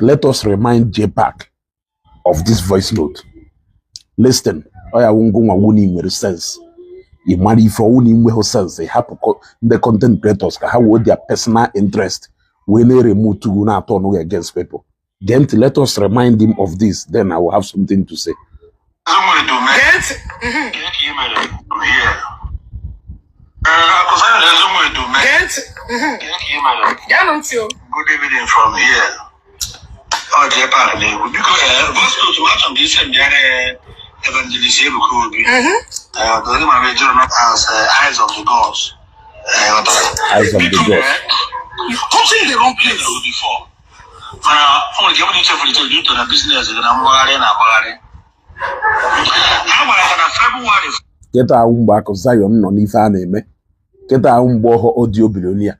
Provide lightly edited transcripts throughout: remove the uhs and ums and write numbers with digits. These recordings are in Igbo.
Let us remind JPAC of this voice note. Listen, ọ ya wụ ngụnwa wụ na ị nwere sense. Ị mara ife ọwụ na inweghị sense, ị hapụ ndị content creators ka ha wee their personal interest wee na-eremote ugwu na-atọ ọnụ against people. Gee ntị, let us remind him of this, then I will have something to say. Gee ntị. Gee ntị. Geenụ ntị o. Good evening from here. Ọ JPAC na-ekwu. Biko, voice note m, achọrọ m ka isi m bịara Evangelist Ebuka Obi. Dozi ma mejọrọ not as Eyes of the Gods. Ghọtara? Eyes of the Biko, Gods. You touching the wrong place. Before. Mana o nwere ike ebe ichefuru ichefu due to na business gị na mgbagharị na-agbagharị. Ha gwara ka na February Kịta ahụ mgbe akụ Zion nọ n'ife a na-eme. Kịta ahụ mgbe ọhọ audio billionaire.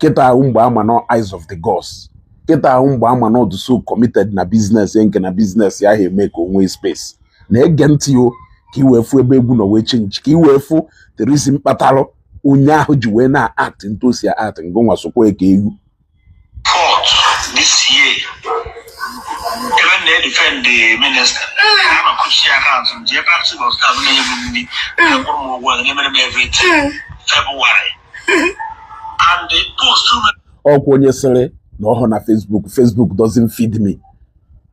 Kịta ahụ mgbe ama nọ Eyes of the Gods. Kịta ahụ mgbe ama nọ so committed na business ya, nke na business ya ahụ eme ka o nwee space. Na-ege ntị o, ka i wee fụ ebe egwu nọ wee change, ka i wee fụ the reason kpatalụ onye ahụ ji wee na-act ntu o si act. Ngụnwa sokwa ka egwu. 4th this year, ebe m na-edefend the minister, ha ma kuchie account m. JPAC chief of staff na-enye m nri, na-akwụrụ m ụgwọ, na-emere m everything, February and the post Ọkwa onye sịrị na ọhụ na Facebook, "Facebook doesn't feed me."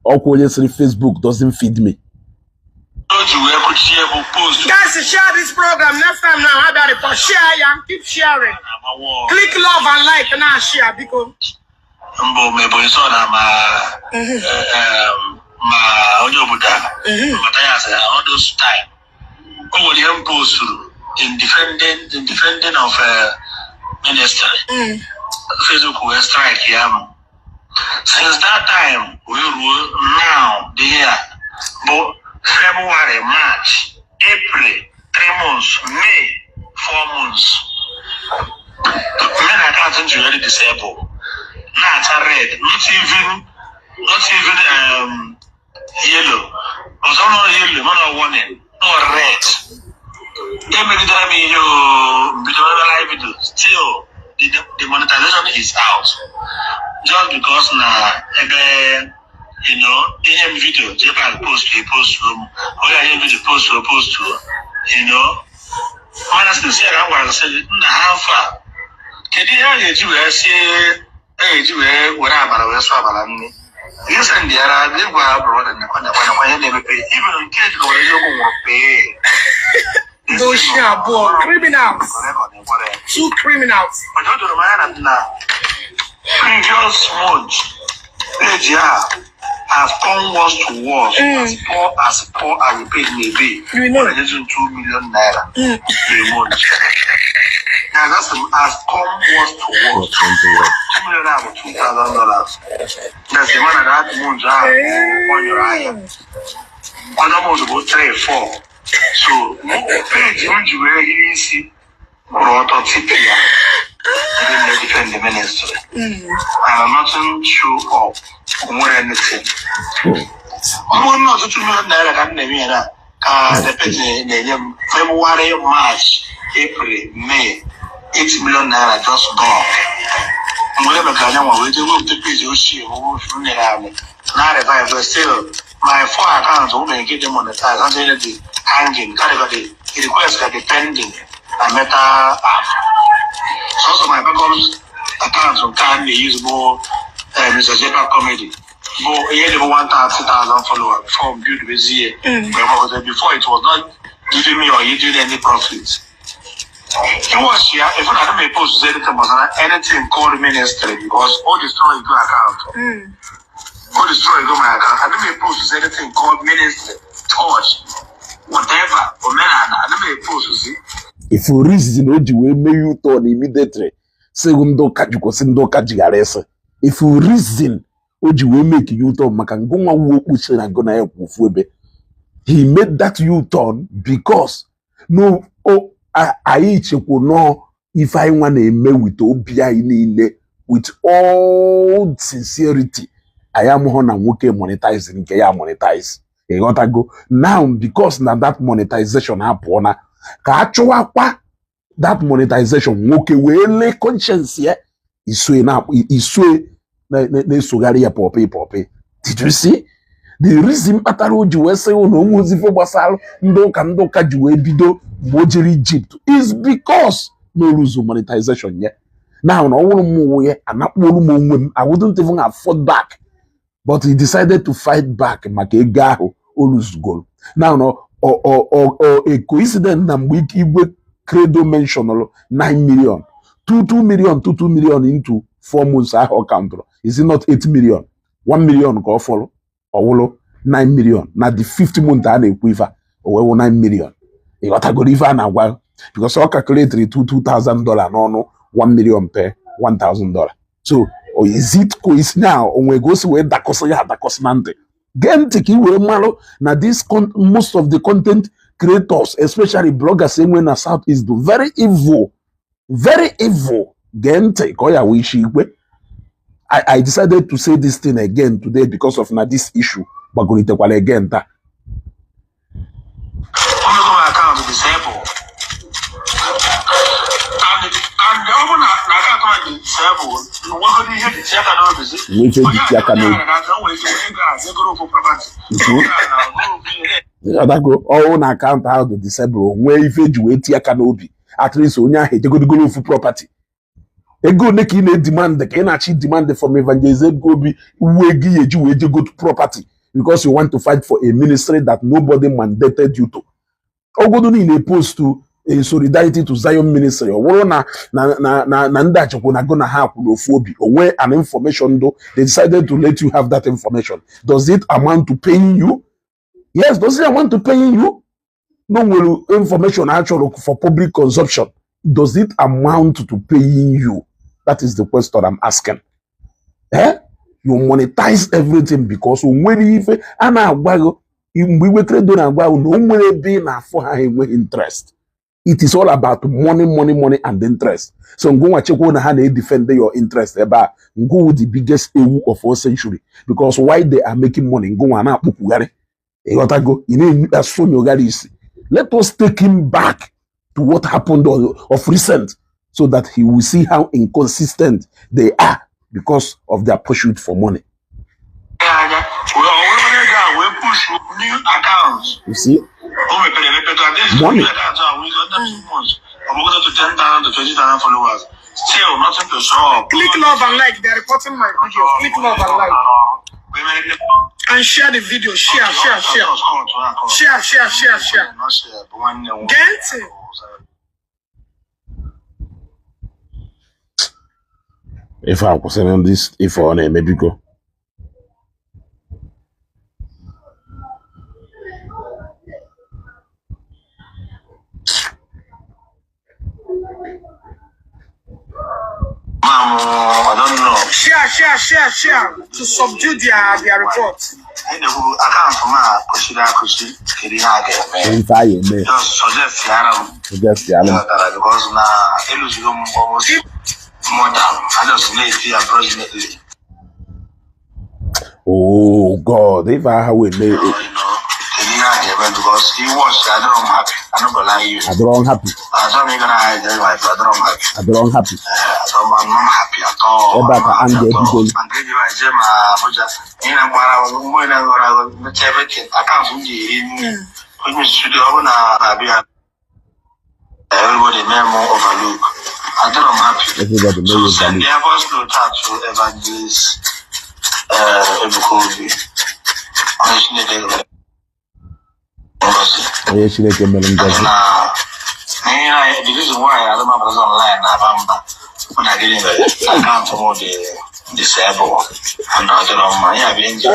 Ọkwa onye sịrị, "Facebook doesn't feed me." O ji wee kuchie bụ post Guys, share this program. Next time now, how about it? Share ya. Keep sharing. Na-agbawa. Click love and like now. Share biko. Mbụ ma Ebonyi sọ na ma ma onye obodo a Mathias, all those time o nwere ihe m posturu in defending of ministry. Facebook wee strike ya m. Since that time wee ruo now, the year bụ February, March, April, 3 months, May, 4 months, main account m ji wee disable, na-acha red, not even yellow ọzọ, no yellow, no warning, no red. Emegidere m ihe o mbido mebe live video, still the monetization is out, just because na ebe ihe m video JPAC post e post m, onye ihe video post o post. Mana since ya ka m gwara sị nna ha afọ a, kedu ihe a ga-eji wee sie, a ga-eji wee were abara wee sụọ abara nri ihe sị ndị ara ịgwa brother nekwa nekwa nekwa ihe na-emepe, even nke ejikọwara eziokwu nwụrụ pee. Ndị oshi abụọ, criminals. Two criminals. But o doro m anya na previous month page a has come worse to worse, as poor as the page may be. You know. Ọ na-enyezi ₦2 million a month. Yeah, that's has come worse to worse. 2 million naira bụ $2,000. That's the man that month ahụ ọ nyụrụ ahịa. Other month bụ three, four. So page m ji wee hiri isi kwụrụ ọtọ tipi ya ebe m na-defend the ministry. And nothing show up. O nwere anything. Ọ bụrụ na ọtụtụ million naira ka m na-eme ya na ka the page na-enye m February, March, April, May, 8 million naira just gone. Mgbe e mekara anya nwa wee jee wepụta page ochie m nyere anyị na revive, still my four accounts nwere nke dị monetize, ha dị hanging, karịka the request ka dị pending na Meta app. Sọsọ my backup account nke a na-use bụ Mr. JPAC Comedy, bụ ihe dị bụ 130,000 followers before m build bezie. Before, it was not giving me or yielding any profit. Iwatch ya, if I don't post anything gbasara anything called ministry, because all destroy go account. All destroy go my account. I don't post anything called ministry, church, whatever, omenala. I don't post see. If reason o ji wee mee U-turn immediately, sị ndị ụka jikwụsị, ndị ụka jighara ịsị, if reason o ji wee make U-turn maka ngụnwa wu okpuchi na ngụ na ya kwụ ofu ebe, he made that U-turn because no o anyị chekwu nọọ ife anyị nwa na-eme with obi anyị niile, with all sincerity. Anyị amụghọ na nwoke monetize nke ya monetize, ịghọtago? Now, because na that monetization apụọ na ka a chụwakwa that monetization, nwoke wee lee conscience ya isue na isue. na-esogharị ya pọpị pọpị. Did you see the reason kpatara o ji wee sị na onwe ozife gbasara ndị ụka, ndị ụka ji wee bido mgbe o jere Egypt is because na o lose monetization ya. Now na ọ wụrụ m onwe ya anakpuolu m onwe m, I wouldn't even have fought back, but he decided to fight back maka ego ahụ o luzugoro. Now na ọ a coincidence na mgbe Igwe Credo mentionụrụ 9 million, 2 2 million, 2 2 million into 4 months ahụ ọ countụrụ, is it not 8 million? 1 million ka ọ fọrọ, ọwụlụ 9 million. Na the fifth month a na-ekwu ife a, o wee wụ 9 million. Ịghọtagoro ife a na-agwa? Because ọ calculate 2 $2,000 n'ọnụ 1 million per $1,000. So or is it coincidence now onwe ka o si wee dakọsị ya adakọsị na ntị? Gee ntị ka ị wee marụ na this most of the content creators, especially bloggers enwe na South East, do very evil, very evil. Gee ntị ka ọ ya wee isi ikwe. I decided to say this thing again today because of na this issue gbagolitekwala again taa. Omego my account disable. And ọ bụ na account m dị disable, nwegoro ihe dị aka n'obi si. Nwee ife dị aka n'obi. Onye a nwere ike were ego a zegoro ofu property. Ịghọtago? Ọwụ na account ahụ dị disable, nwee ife eji wee tie aka n'obi, at least onye ahụ ejegodigoro ofu property. Ego ole ka ị na-edemand, ka ị na-achị demand from Evangelist Ebuka Obi uwe ego ya eji wee jegotu property because you want to fight for a ministry that nobody mandated you to? Ogodo niile post in solidarity to Zion Ministry, ọ bụrụ na ndị achịkwu na go na ha kwụ n'ofu obi, onwe an information do they decided to let you have that information, does it amount to paying you? Yes, does it amount to paying you? No nwere information achọrọ for public consumption, does it amount to paying you? That is the question I'm asking. Eh, you monetize everything because o nwere ife a na-agwa gị mgbe Igwe Credo na-agwa gị na o nwere ebe ị na-afụ ha enweghị interest. It is all about money, money, money and interest. So ngụnwa chekwa na ha na-edefend your interest ebe a, ngụwụ the biggest ewu of all century, because why they are making money, ngụnwa na-akpụkwugharị. Ịghọtago? Ị na-asonyogharị isi. Let us take him back to what happened of recent so that he will see how inconsistent they are because of their pursuit for money. Anya wee ọ wee were ego a wee push new account. You see? O mepere emepe to at least Money. new account a wee under 2 months, ọ bụgodo to 10,000 to 20,000 followers, still nothing to show up. Click love and like. They're reporting my video. Click love and like. And share the video. Share, share, share. Share, share, share, share. Gee ntị. Ife a kwụsịrị ndị ife ọ na-eme, biko. Mam, I don't know. Share, share, share, share to subdue their report. Anyị na-ekwu account m a kụchiri akụchi, kedu ihe a ga-eme? Ife anyị eme. Just suggest yara m. Suggest ya alụ. Ghọtara, because na eluzigo m almost more than I just na-eti approximately. Oh God, ife agha wee mee. Kedu ihe a ga-eme? Because he watch, adịrọ m happy. I no go lie you. Adịrọ happy. Achọrọ m ịga na hide my life, adịrọ m happy. Adịrọ happy. I'm not happy at all. Ebe a ka I'm not anger happy at all. ebidoro. Ma nke ji ma jee ma Abuja, ihe na-agbara mgbe na-aghọrọ aghọ mechaa everything, account m ji eri nri. Onye studio ọ bụ na abịa, everybody mee m overlook. Adịrọ m happy. Everybody So know you send value. the voice note out to Evangelist Ebuka Obi. Onye Chineke mere ngozi. Onye Chineke mere ngozi. Na ihe na the reason why I don't have online na aba mba bụ na gịnị mere account m dị disable and ọ dịrọ mma ya bụ nji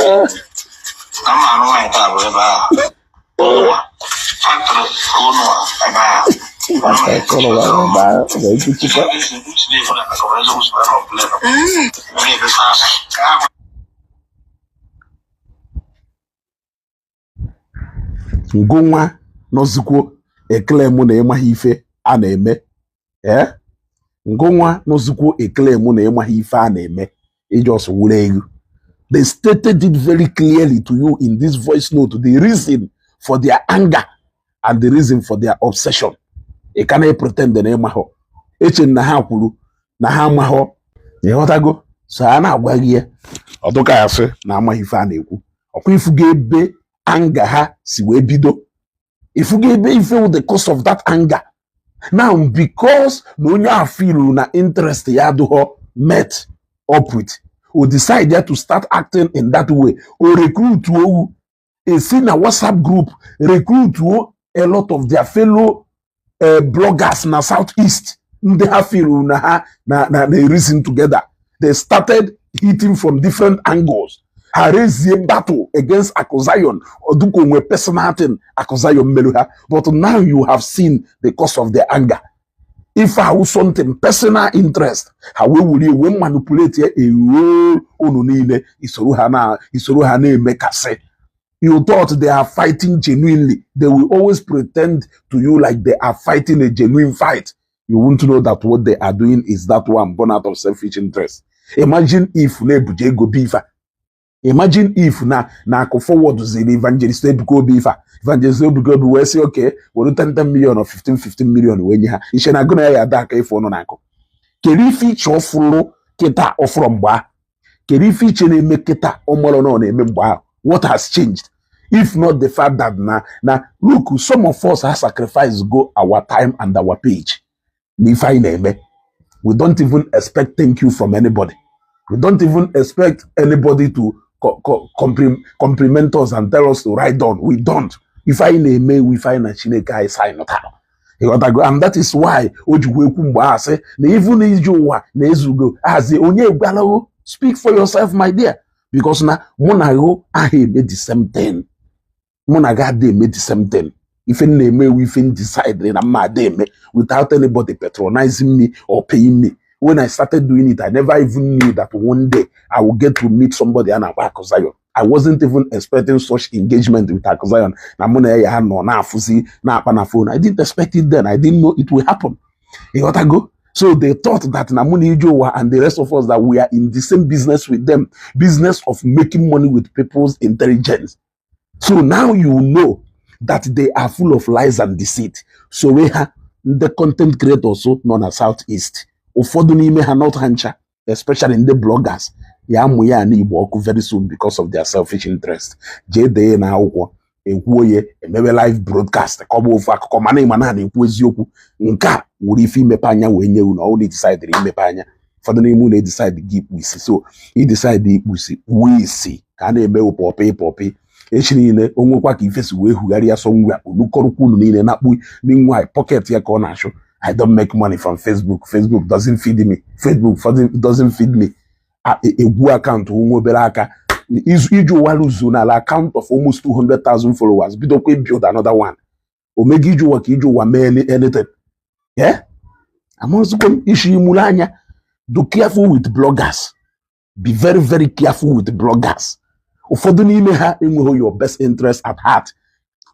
na mma arụ nwaanyị taa bụ ebe a ụwa factory ụnụ ebe a. Kọrọ wa ebe a wee kuchikwa. Ngụnwa nọzikwo ekele mụ na ịmaghị ife a na-eme, ee, ngụnwa nọzikwo ekele mụ na ịmaghị ife a na-eme, ijos wuru elu. They stated it very clearly to you in this voice note, the reason for their anger and the reason for their obsession. Ị ka na-pretend na ịmaghọ, eche na ha kwuru na ha amaghọ. Ịghọtago? So a na-agwa gị ya, ọdụka ya sị na amaghị ife a na-ekwu. Ọkwa ifugo ebe anger ha si wee bido, ifugo ebe ife wụ the cause of that anger now, because na onye a feel na interest ya adịghọ met up with, o decide ya to start acting in that way. O recruit owu esi na WhatsApp group, recruit a lot of their fellow bloggers na South East, ndị ha feel na ha na reason together. They started hitting from different angles. Ha raise battle against Aku Zion, oduko onwe personal thing Aku Zion meru ha. But now you have seen the cause of their anger. If ahụ something personal interest, ha wee were wee manipulate ya ewuo unu niile, isoro ha na isoro ha na-emekasị. You thought they are fighting genuinely. They will always pretend to you like they are fighting a genuine fight. You won't know that what they are doing is that one born out of selfish interest. Imagine if na-ebuje ego bi ife a. Imagine if na akụ forward ziri Evangelist Ebuka Obi ife a, Evangelist Ebuka Obi wee sị, okay, were 10 10 million or 15 15 million wee nye ha. Iche na agụ na ya ya ada aka ife ọnụ na-akụ. Kedu ife iche ọfụrụ kịta ọfụrụ mgbe ahụ? Kedu ife iche na-eme kịta ọmụrụ na ọ na-eme mgbe ahụ? What has changed, if not the fact that na look, some of us have sacrificed go our time and our page n'ife anyị na-eme. We don't even expect thank you from anybody. We don't even expect anybody to compliment us and tell us to write on. We don't. Ife anyị na-eme iwu ife anyị na Chineke anyị sign tara, ịghọtago? And that is why o ji wee kwu mgbe a sị na even ije ụwa na-ezugo ahazi onye gwalago. Speak for yourself, my dear, because na mụ na gụ aha eme the same thing. Mụ na gị ada eme the same thing. Ife m na-eme ewu ife m decide na mma ada eme without anybody patronizing me or paying me. When I started doing it, I never even knew that one day I will get to meet somebody a na-akpọ Akụ Zion. I wasn't even expecting such engagement with Akụ Zion, na mụ na ya nọ na-afụzi na-akpa na phone. I didn't expect it then. I didn't know it will happen, ịghọtago? So they thought that na mụ na ije ụwa and the rest of us, that we are in the same business with them, business of making money with people's intelligence. So now you know that they are full of lies and deceit. So we ha ndị content creators nọ na South East, ụfọdụ n'ime ha, not ha ncha, especially ndị bloggers ya amụ ya na Igbo ọkụ very soon because of their selfish interest. Jee dee na akwụkwọ ekwuo ya, emewe live broadcast ka ọ bụ ofu akụkọ, mana ịma na na-ekwu eziokwu. Nke a wuru ife imepe anya wee nye unu. Ọ na decide imepe anya, ụfọdụ n'ime unu decide gị ikpu isi. So i decide ikpu isi, kpuo isi ka a na-eme pọpị pọpị echi niile. O nwekwa ka ife si wee hugharịa somewhere, olukọrọkwa unu niile na-akpụ. Meanwhile, pocket ya ka ọ na-achụ. I don't make money from Facebook. Facebook doesn't feed me. Facebook doesn't feed me. Egwu account nwa obere aka iji ụwa luzu n'ala account of almost 200,000 followers, bidokwa build another one. Omega ije ụwa ka ije ụwa mee anything. Yeah, amazikwa m isi imuru anya. Do careful with bloggers. Be very, very careful with bloggers. Ụfọdụ n'ime ha enweghị your best interest at heart,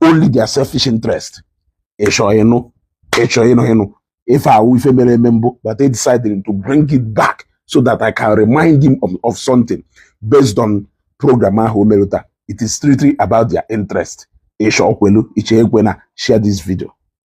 only their selfish interest. Ịchọ ịnụ, ịchọ ịnụ ịnụ ife ahụ ife mere eme mbụ, but they decided to bring it back so that I can remind him of something based on program ahụ o mere taa. It is strictly about their interest. Ịchọ kwelu, ịchọ ekwe na, share this video.